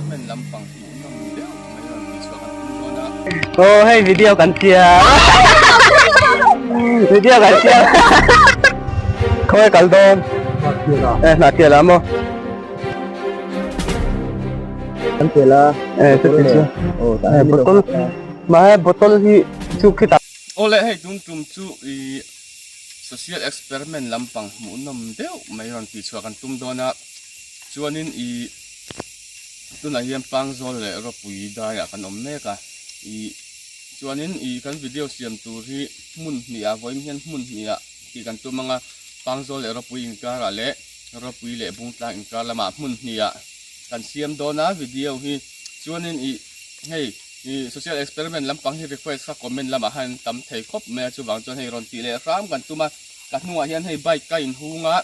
experiment lampang hmuhnawm deuh mai rawn tih chhuah kan tum dawn a. Aw hei video kan siam video kan siam khawi kal dawn eh hnah tial ah maw kan tial a eh chuti chu eh bottle mahse bottle hi chu khitah Awle hei tun tum chu ih social experiment lampang hmuhnawm deuh mai rawn tih chhuah kan tum dawn a chuanin ih tunah hian Pangzawl leh Rawpui daiah kan awm mek a ih chuanin ih kan video siam tur hi hmun hnih ah vawiin hian hmun hnih ah tih kan tum ang a Pangzawl leh Rawpui inkarah leh Rawpui leh Bungtlang inkar lamah hmun hnih ah kan siam dawn a video hi chuanin ih hei Ih social experiment lampang hi request kha comment lamah khan tam thei khawp mai a chuvang chuan hei rawn tih leh hram kan tum a ka hnungah hian hei bike ka inhung a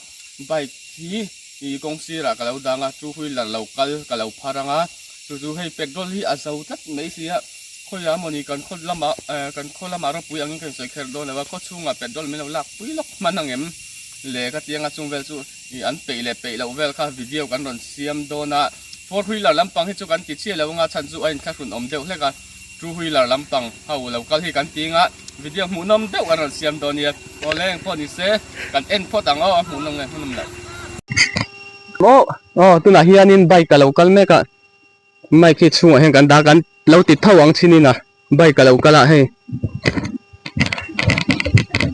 bike hi ih kawng sirah ka lo dang a two wheeler lo kal ka lo phar ang a chu chu hei petrol hi a zo tlat mai si a khawiah mawni kan khaw lamah eh kan khaw lamah ropui angin ka insawi kher dawn lo a khaw chhungah petrol min lo lak pui lawk hman ang em le ka ti anga chung vel chu ih an peih leh peih loh vel kha video kan rawn siam dawn a. Four wheeler lampang hi chu kan ti chiah lo anga chhan chu a inthlahrun awm deuh hlek a, two wheeler lampang ho lo kal hi kan ti anga video hmuhnawm deuh an rawn siam dawn nia, aw leng pawh ni se kan en phawt ang aw a hmuhnawm nge hmuhnawm loh. Maw aw tunah hianin bike a lo kal mek a, bike hi chhungah hian kan dah kan lo ti tho ang chinin a bike a lo kal a hei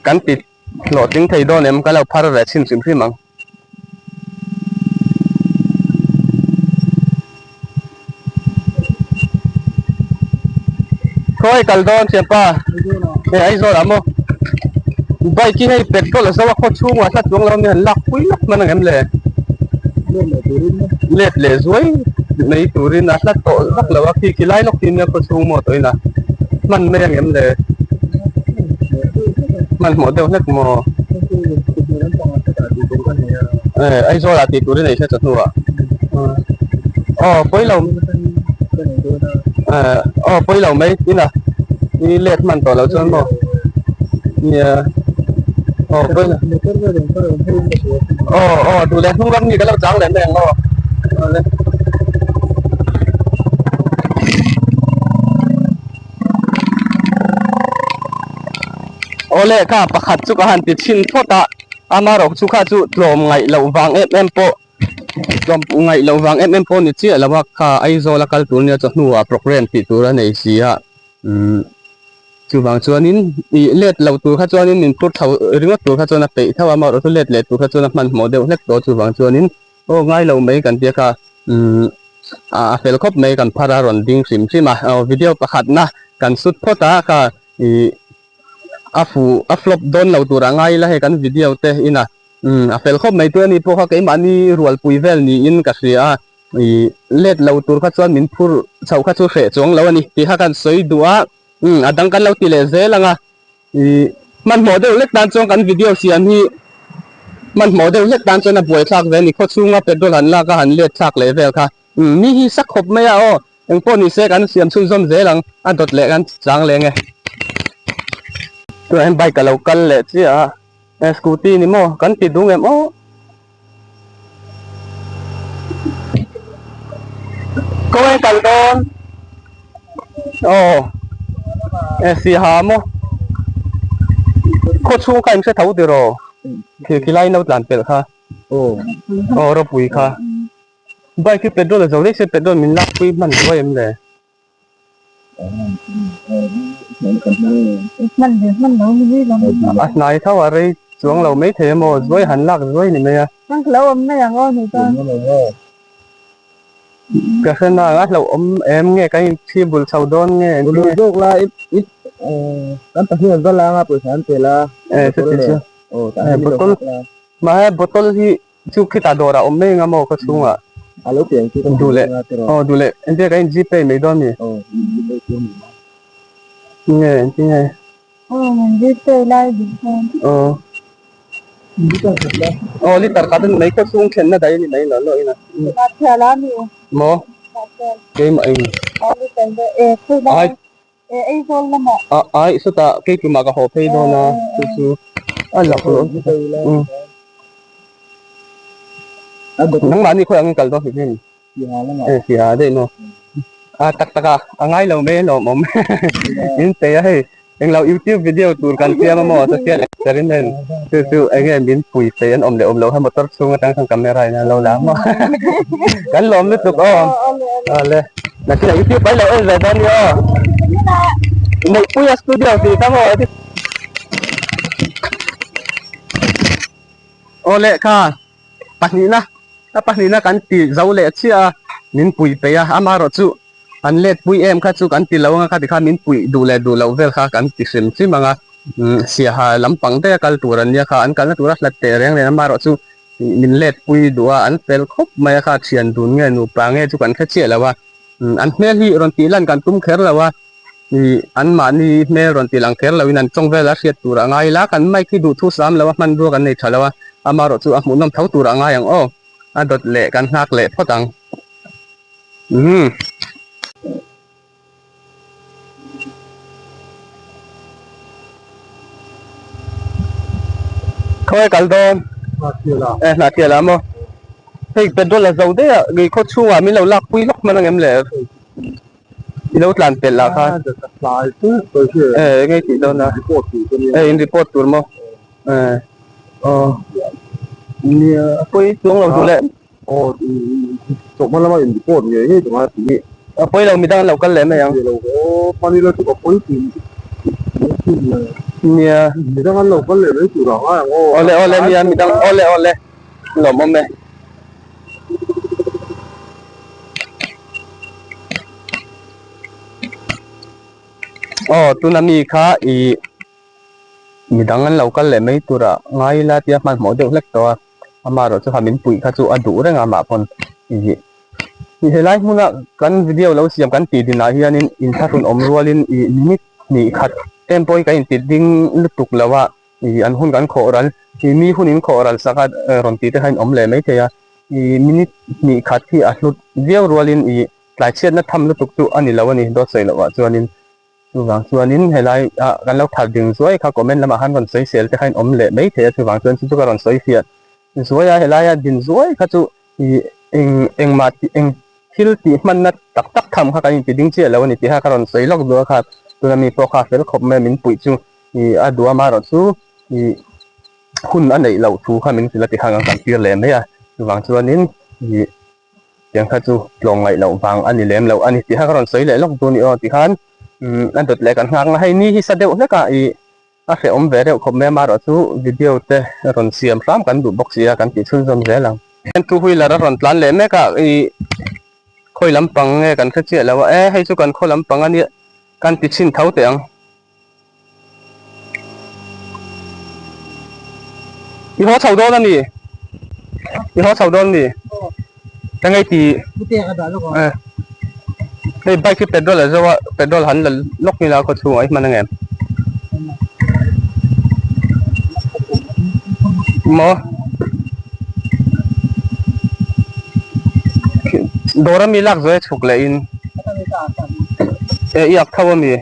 kan ti hlawhtling thei dawn em ka lo phar ve chhin hrim hrim ang. Khawi kal dawn thianpa hei Aizawl ah maw bike hi hei petrol a zo a khaw chhungah hla chuang lo a mi han lak pui lawk hman ang em le let leh zuai mai turin a hla tawh vak lo a khi khi lai lawk hi nia khaw chhung maw tawhin a hman mai ang em le hmanhmawh deuh hlek maw. Eh Aizawl ah tih turin ei hre chawhnu ah aw pawi lo eh aw pawi lo mai tin a i let hman tawh lo chuan maw nia aw pawi lo aw aw duh leh hnung lam hi ka lo chang leh mai ang aw awle. Awle kha pakhat chu ka han ti chhin phawt a amaherawh chu kha chu tlawm ngaih loh vang em em pawh tlawm ngaih loh vang em em pawh ni chiah lo a kha Aizawl a kal tur nia chawhnu ah programme tih tur a nei si a umm chuvang chuanin ih let loh tur kha chuanin min phur thlo ringawt tur kha chuan a peih tho a amaherawh chu let leh tur kha chuan a hmanhmawh deuh hlek tawh chuvang chuanin aw ngai lo mai kan tia kha umm a fel khawp mai kan phar a rawn ding hrim hrim a aw video pakhatna kan sut phawt a kha ih a fu a flop dawn lo tur a ngai ila hei kan video te ina umm a fel khawp mai tui ani pawh kha keimahni rualpui vel niin ka hria a ih let lo tur kha chuan min phur chhoh kha chu hreh chuang lo ani tih kha kan sawi duh a umm a dang kan lo ti leh zel ang a ih hmanhmawh deuh hlek tan chuan kan video siam hi hmanhmawh deuh hlek tan chuan a buaithlak ve a ni khawchhunga petrol han lak a han let thlak leh vel kha umm mi hi sak khawp mai a aw. Engpawh ni se kan siam chhunzawm zel ang a dawt leh kan chang leng e. Tunah hian bike a lo kal leh chiah a, eh scooty ni maw kan ti dung em aw. Kawng kal dawn aw eh siaha maw khaw chhung kha in hre tho tiraw thil khilai in lo tlan pelh kha aw ropui kha. Bike hi petrol a zo daih se petrol min lak pui hman duai em le? A hnai tho a rei chuang lo mai thei emaw zuai han lak zuai ni mai a. Ka hre na a hlauh awm em nge kan in thi bul chho dawn nge engtin nge? Eh chuti chu eh bottle mahse bottle hi Chu khitah dawr a awm mai anga maw ka chhungah A lo piang chu ka duh leh aw duh leh engtin ka in gpay mai dawn mi aw gpay chu ani mai nge engtin nge aw min gpay lai duh chuan aw liter khat la aw liter khat ani mai khaw chhung thlenna daih ani mai lo lo ina Mahse la mi maw keimah in aw liter de e khawi lai E Aizawl lamah. A ai sawtah kei tumah ka haw phei dawn a chu chu a lak loh umm nangmahni khawi angin kal dawn hrim hrim. Eh siha daih maw a tak tak a a ngai lo mai alawm awm in pe a hei englo youtube video tur kan siam a maw social experiment chu chu enge min pui pe an awm leh awm loh kha motor chhung atang khan camera in a lo la maw kan lawm lutuk aw awle nakinah youtube ai lo en ve dawn nia aw Neihpuia studio tih kha maw awle kha pahnihna a pahnihna kan ti zo leh chiah a min pui peih a amaherawh chu an let pui em kha chu kan ti lo anga khati kha min puih duh leh duh loh vel kha kan ti hrim hrim ang a umm siaha lampang daih a kal tur an nia kha an kalna tura hlat teh reng nen amaherawh chu min let pui duh a an fel khawp mai a kha thian dun nge nupa nge chu kan hre chiah lo a umm an hmel hi rawn tih lan kan tum kher lo a. Ih anmahni hmel rawn tih lang kher loin an tawng vel a hriat tur a ngai ila kan mic hi duhthu sam lo a hmanrua kan nei tha lo a amaherawh chu a hmuhnawm tho tur a ngai ang aw a dawt leh kan nghak leh phawt ang umm. Khawi kal dawn eh hnahtial ah maw hei petrol a zo daih a kei khaw chhungah min lo lak pui lawk hman ang em le. I lo tlan pelh lah khan eh eng nge tih dawn a eh in report tur maw eh aw nia a pawi chuang lo duh leh aw chawhma lama in report ngei ngei tur a ti a pawi lo midang an lo kal leh mai ang nia midang an lo kal leh mai tur ang ang aw awle awle nia midang awle awle lawmawm e. Aw tuna mi kha ih midang an lo kal leh mai tura ngai ila tia hmanhmawh deuh hlek tawh a amaherawh chu ha min puih kha chu a duh reng a amah pawn ih helai hmuna kan video lo siam kan tih dinah hianin inthlahrun awm rualin ih minute hnih khat em pawhin kan inti ding lutuk lo a. Ih an hun kan khawh ral ih mi hun in khawh ral sak a rawn tih te kha in awm leh mai thei a ih minute hnih khat hi a hlut viau rualin ih tlai chhiatna tham lutuk chu a ni lo a ni dawt sawi loh ah chuanin chuvang chuanin helai ah kan lo that ding zuai kha comment lamah khan rawn sawi sel te kha in awm leh mai thei a chuvang chuan chu chu ka rawn sawi fiah zuai a helai a din zuai kha chu ih eng engmah tih eng thil tih hmanna tak tak tham kha kan inti ding chiah lo a ni tih kha ka rawn sawi lawk duh a kha tuna mi pawh kha a fel khawp mai a min puih chu. Ih a duh amaherawh chu ih hun a neih loh thu kha min hrilh a ti khan kan kan tir leh mai a chuvang chuanin ih tiang kha chu tlawm ngaih loh vang a ni lem loh a ni tih kha ka rawn sawi leh lawk duh a ni aw ti khan umm a dawt leh kan nghak na hei ni hi sa deuh hlek a ih a hrehawm ve reuh khawp mai amaherawh chu video te rawn siam hram kan duh bawk si a kan tih chhunzawm zel ang. Hian two wheeler a rawn tlan leh mek a ih khawi lampang nge kan hre chiah lo a e hei chu kan khaw lampang a nia kan ti chhin tho teh ang. I haw chho dawn a ni i haw chho dawn a ni ka ngei ti eh hei bike hi petrol a zo a petrol han la lawk nila khaw chhungah i hman ang em maw dawr ami lak zawh e chhuk leh in eh i ak tho a mi.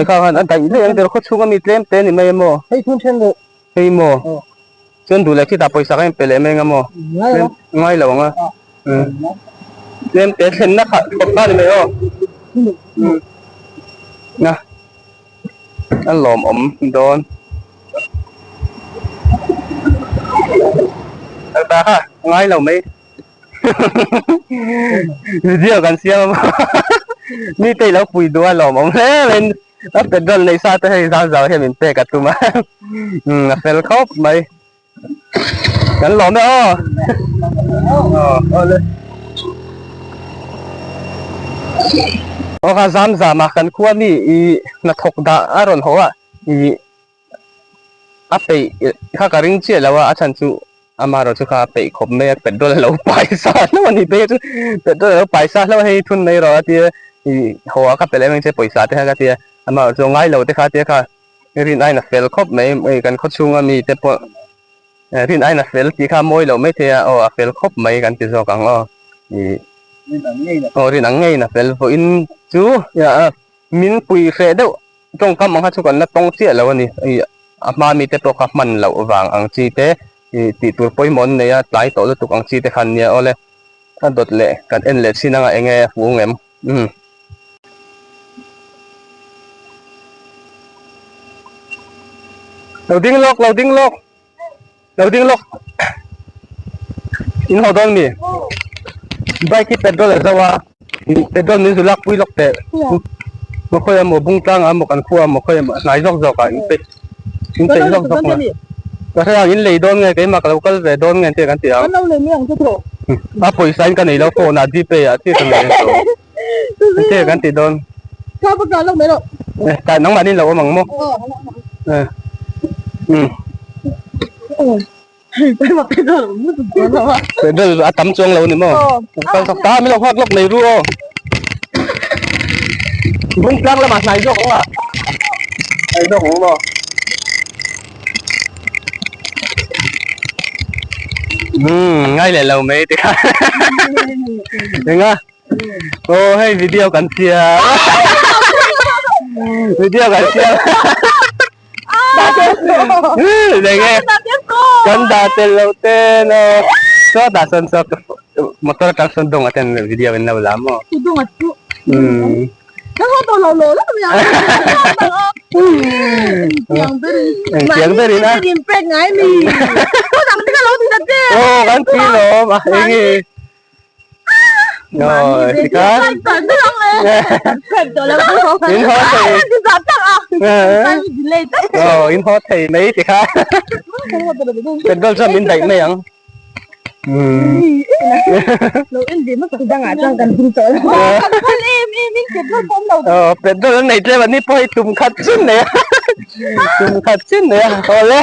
Kha khan a daih daih ang tir khaw chhung ami tlem te ni mai a maw hei thun then leh hei maw chuan duh leh khitah pawisa kha in pe leh mai ang a maw ngai lo ang a tlem te thlenna kha khawp kha ni mai aw na a lawmawm dawn ta kha ngai lo mai. Video kan siam a mi te ilo pui duh a lawm awm hle mai a petrol neih sa te hei zau zau hian min pek a tum a a fel khawp mai kan lawm e aw aw kha zam zam a kan khua mi ih hnathawk dah a rawn haw a ih A peih kha ka ring chiah lo a, a chhan chu amaherawh chu kha a peih khawp mai a, petrol a lo pai sa hlauh a ni phei chu petrol a lo pai sa hlauh a hei thun mai rawh a tia ih haw ah ka pe leh mai che pawisa te kha ka tia amaherawh chu ngai lo te kha tia kha rin aiin a fel khawp mai hei kan khaw chhunga mi te pawh rin aiin a fel tih kha a mawi loh maithei a aw a fel khawp mai kan ti zawk ang aw ih aw rin ang ngeiin a fel vawiin chu min pui hreh deuh. Tawngkam ang kha chu kan la tawng chiah lo a ni. Ih a hma mite pawh kha hman loh vang ang chi te Ih tih tur pawimawh an nei a, tlai tawh lutuk ang chi te khan nia awle. A dawt leh kan en leh chin anga enge a hmu ngem. Umm. Lo ding lawk, lo ding lawk. Lo ding lawk. In haw dawn mi? Bike hi petrol a zo a, petrol min zu lak pui lawk teh. Maw khawi a maw bung tlang a maw kan khua a maw khawi a maw hnai zawk zawk ah in peih in peih zawk zawk mai. Ka hre ang in lei dawn nge keimah ka lo kal ve dawn nge tih kan ti ang. A pawisa in ka nei lo phone ah gpay ah chiah ka nei a tawh. Engtia kan tih dawn? Eh tah nangmahni lo awm ang maw? Eh umm. Petrol a tam chuang lo a ni maw? Kal chak ta min lo nghak lawk mai ru aw. Bung tlang lamah hnai zawk ang a. Hnai zawk ang maw? Umm ngai leh lo mai ti kha. Enga? Aw hei video kan siam. Video kan siam. Enge kan dah tel lo te no. Chaw dah sawn chaw motor atang sawn dawng aten video in lo la maw. Umm. Engtiang berin a. Aw kan ti lawm a enge. In haw thei aw in haw thei mai ti kha petrol chuan min daih mai ang aw petrol an nei tlem an ni pawh hei tum khat chin nei a tum khat chin nei a awle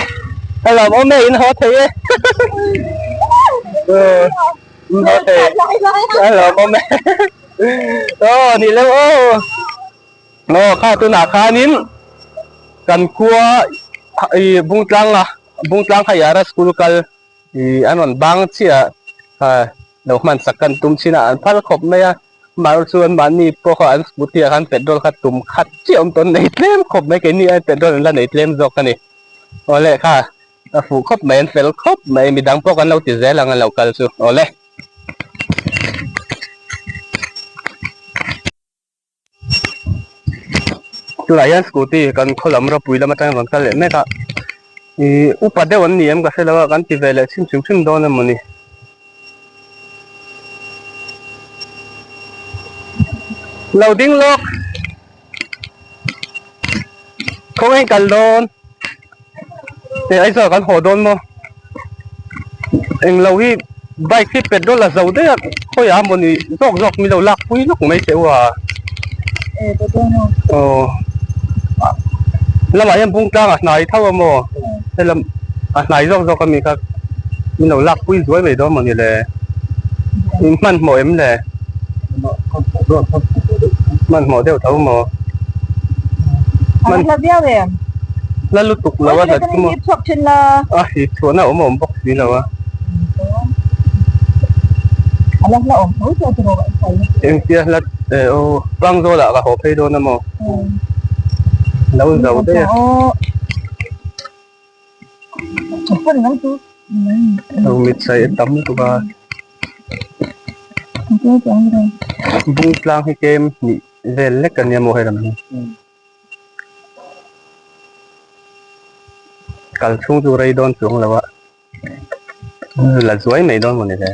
a lawmawm e in haw thei e. Aw ni lo aw aw kha tunah khanin kan khua ih Bungtlang a Bungtlang kha Yara school kal ih an rawn bang chiah a lo hman sak kan tum chin a an phal khawp mai a amaherawh chu an mahni pawh kha an scooty ah khan petrol kha tum khat chiah awm tawh an nei tlem khawp mai keini aiin petrol an la nei tlem zawk a ni awle kha. A fuh khawp mai, an fel khawp mai, midang pawh kan lo ti zel ang an lo kal chu, awle. Tunah hian scooty kan khaw lam ropui lam atangin rawn kal leh mek a, ih upa deuh an ni em ka hre lo a, kan ti ve leh chhim chhim chhim dawn emaw ni. Lo ding lawk, khawngaih kal dawn. Hei Aizawl kan haw dawn maw englo hi bike hi petrol a zo daih a khawiah a mawni zawk zawk min lo lak pui lawk mai teh u a aw lamah hian bung tlang a hnai tho a maw helam a hnai zawk zawk ami kha min lo lak pui zuai mai dawn mawni le in hmanhmawh em le hmanhmawh deuh tho maw. La lutuk lo a hlat chu maw a hip chhuahna a awm a awm bawk si lo a engtia hlat eh aw Pangzawl ah ka haw phei dawn a maw lo zo daih a lo mit saih a tam lutuk a bung tlang hi kem hnih vel lek a nia maw helam hi. Kal chhung chu rei dawn chuang lo a la zuai mai dawn mawni le.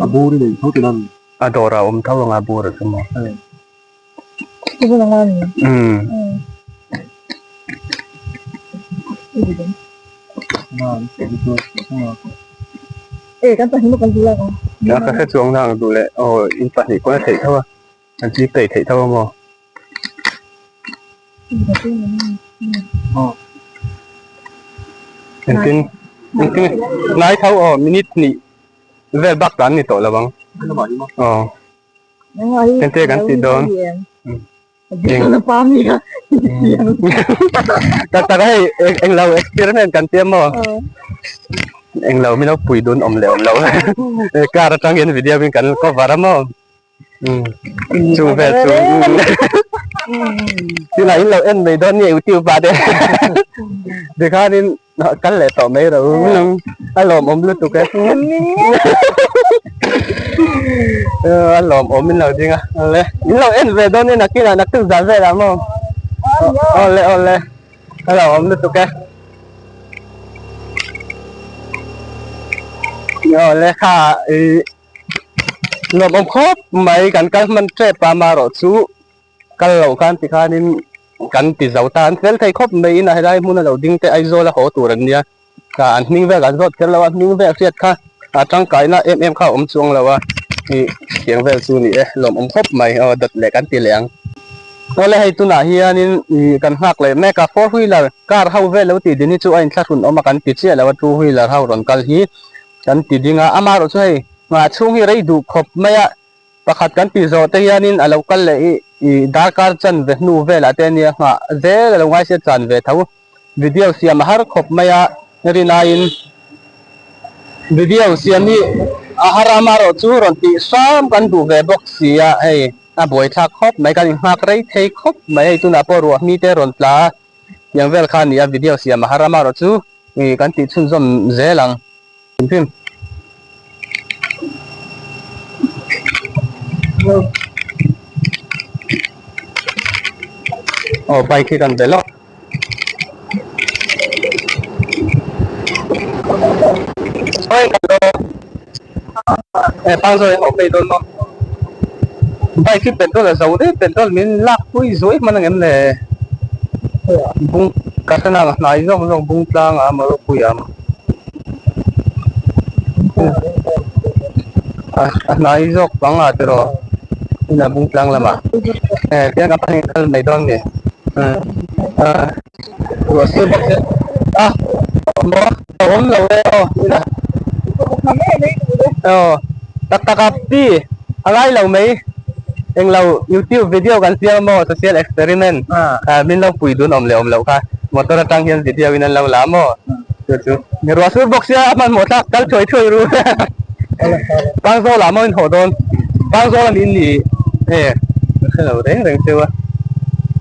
A bur i nei tho tih nan. A dawr ah awm tho ang a bur ah chu maw. Umm. Ka hre chuang na ang duh leh aw in pahnih pawn a theih tho a. An chi peih theih tho a maw? Engtin engtin ngai tho aw minute hnih vel bak tlan ni tawh lo ang. Aw. Engtin kan tih dawn? Tak tak hei englo experiment kan tia maw? Englo min lo pui dun awm leh awm lo. Car atang hian video in kan cover a maw? Chung vel chu. Tunah in lo en mai dawn nge YouTube ah te. Tikhanin kal leh tawh mai ro a lawmawm lutuk e. A lawmawm in lo ding a awle in lo en ve dawn nge nakinah naktuk zan velah maw. Awle awle a lawmawm lutuk e. Awle kha ih lawmawm khawp mai kan kal hman tep a amaherawhchu kal loh khan tikhanin kan ti zo ta an fel thei khawp mai in a helai hmuna lo ding te Aizawl a haw tur an nia ka an hming vel an zawt kher lo a hming vel hriat kha a tangkaina em em kha a awm chuang lo a ih tiang vel chu a ni e lawmawm khawp mai aw dawt leh kan ti leh ang. Awle hei tunah hianin ih kan nghak leh mek a four wheeler car ho vel lo tih din hi chu a inthlahrun awm a kan ti chiah lo a two wheeler ho rawn kal hi kan ti ding a amaherawh chu hei nghah chhung hi rei duh khawp mai a pakhat kan tih zawh te hianin a lo kal leh i ih darkar chan ve hnu velah te ania nghah zel a lo ngai sia chan ve tho video siam a har khawp mai a rinaiin video siam hi a har a amaherawh chu rawn tih hram kan duh ve bawk si a hei a buaithlak khawp mai kan inghak rei thei khawp mai hei tunah pawh ruah hmi te rawn tla a tiang vel kha a ni a video siam a har a amaherawh chu ih kan tih chhunzawm zel ang. Hrim Aw bike hi kan be lawk. Oi kan do. Eh pang zo ho phei dawn maw. Bike hi petrol a zo deuh petrol min lak pui zuai hman ang em le. Bung ka hre nang a hnai zawk zawk bung tlang a maw ropui a maw. A hnai zawk pang a tiraw inah bung tlang lamah eh tiang kan pahnih kal mai dawn nge ah ruah sur bawk se a maw a awm lo e aw inah aw tak tak a pi a ngai lo mai englo youtube video kan siam a maw social experiment ah min lo pui dun awm leh awm loh kha motor atang hian video in an lo la maw. Chu chu ruah sur bawk sia a hmanhmawh thlak kal thuai thuai ru Pangzawl ah maw in haw dawn Pangzawl a min ni e ka hre lo reng reng cheu a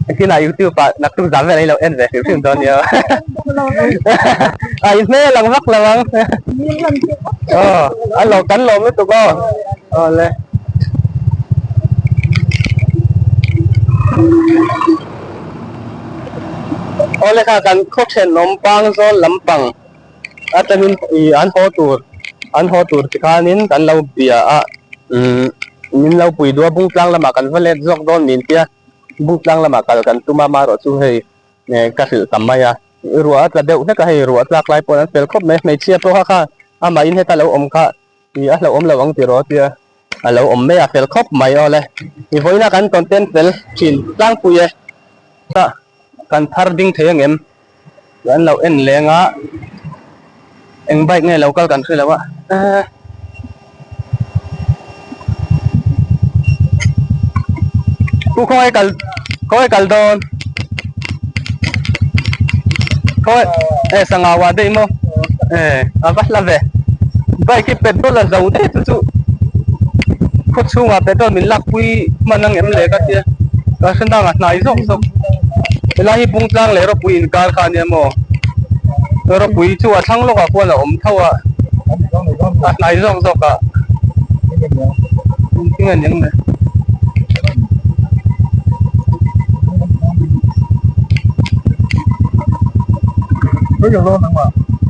engtin ah youtube ah naktuk zan vel an lo en ve hrim hrim dawn nia a in hmel ang vak lo ang aw a lo kan lawm lutuk aw awle. Awle kha kan khaw thenawm Pangzawl lampang atangin ih an haw tur an haw tur ti khanin kan lo bia a umm min lo pui duh a Bungtlang lamah kan va let zawk dawn niin tia Bungtlang lamah kal kan tum a amaherawh chu hei ka hrilh ta mai a ruah a tla deuh hlek a hei ruah a tlak lai pawh an fel khawp mai hmeichhia pawh kha kha amahin heta lo awm kha Ih a hlauhawm lo ang tiraw tia a lo awm mai a fel khawp mai aw le. I vawiina kan content fel thin tlangpui e. Ta kan phar ding thei angem an lo en leng a eng bike nge lo kal kan hre lo a eh. Pu khawngaih kal khawngaih kal dawn khawngaih eh sangau ah daih maw eh a va hla ve bike hi petrol a zo daih chu chu khaw chhungah petrol min lak pui hman ang em le ka tia ka hre nang a hnai zawk zawk helai hi bung tlang leh rawpui inkar kha ania maw rawpui chu a thlang lawkah khuan a awm tho a a hnai zawk zawk a. Engtin a ni ang le?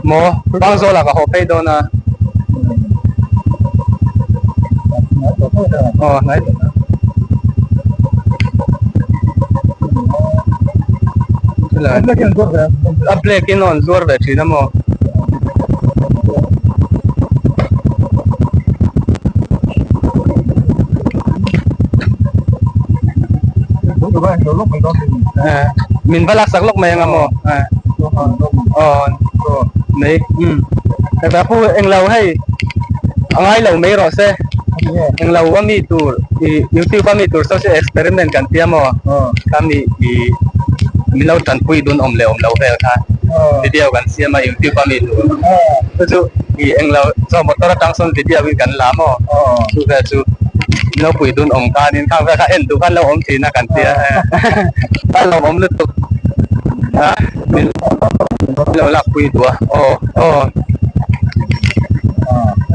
Maw? Pangzawl ah ka haw phei dawn a. Aw hnai tawh na. A black in awn zuar ve thin a maw? Min va laksak lawk mai anga maw aw mai um heta phu englo hei a ngai lo mai rawh se englo a mi tur ih youtube a mi tur social experiment kan tia maw kha mi ih min lo tanpui dun awm leh awm lo vel kha video kan siam a youtube a mi tur chu chu ih englo chaw motor atang sawn video in kan la maw chu vel chu. Nopui dun awm khanin khang vel kha en duh khan lo awm thin a kan tia a lawmawm lutuk a min lo lakpui duh a aw aw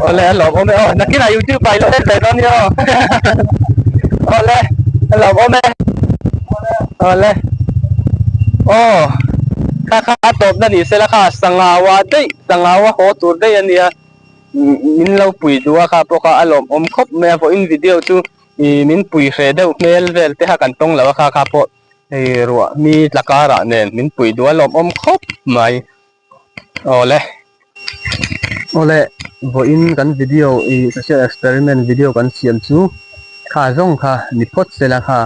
awle a lawmawm e aw nakinah youtube ah i lo en ve dawn nia aw awle a lawmawm e awle aw kha kha a tawpna ni sela kha sangaua daih sangaua haw tur daih a nia. Min lo pui duh a kha pawh kha a lawmawm khawp mai a vawiin video chu ih min pui hreh deuh hmel vel te kha kan tawng lo a kha kha pawh hei ruah mi tla karah nen min pui duh a lawmawm khawp mai awle awle vawiin kan video ih social experiment video kan siam chu kha zawng kha ni phawt sela kha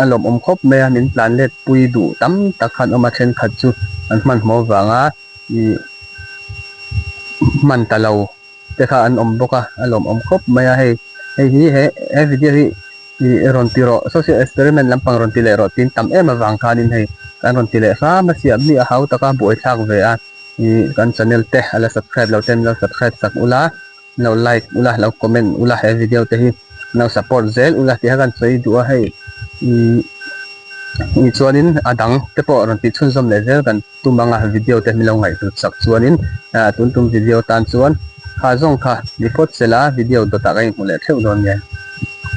a lawmawm khawp mai a min tlan let pui duh tam tak khan awm a thenkhat chu an hmanhmawh vanga. Ih hman ta lo te kha an awm bawk a a lawmawm khawp mai a hei hei hi he he video hi ih rawn ti rawh social experiment lampang rawn ti leh rawh tiin tam em avang khanin hei kan rawn ti leh hram a siam hi a hau taka buaithlak ve a ih kan channel te a la subscribe lo ten lo subscribe sak ula lo like ula lo comment ula he video te hi lo support zel ula tih kha kan sawi duh a hei ih ih chuanin a dang te pawh rawn tih chhunzawm leh zel kan. Tum anga video te min lo ngaihhlut sak chuanin tun tum video tan chuan kha zawng kha ni phawt sela video dawtah ka inhmu leh theuh dawn nia.